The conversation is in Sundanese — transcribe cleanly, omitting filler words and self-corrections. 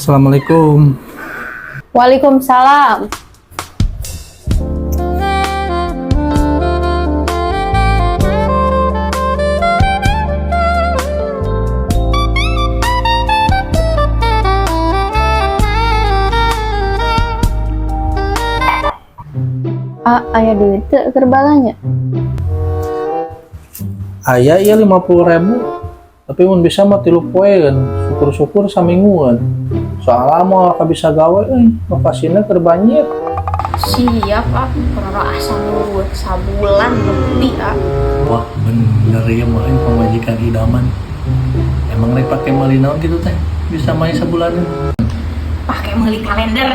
Assalamualaikum. Waalaikumsalam. Ah, aya duit teu keur balanja? Aya ieu 50.000. Tapi mun bisa mah 3 poeun, syukur-syukur samingguan. Soalnya moal bisa gawe euy, lokasina keur banjir. Siap, ah, pernah asa minggu, sabulan lebih, ah. Wah, bener ya mah pamajikan idaman. Emang rek pake meuli naon gitu teh? Bisa main sebulanan. Pakai meuli kalender.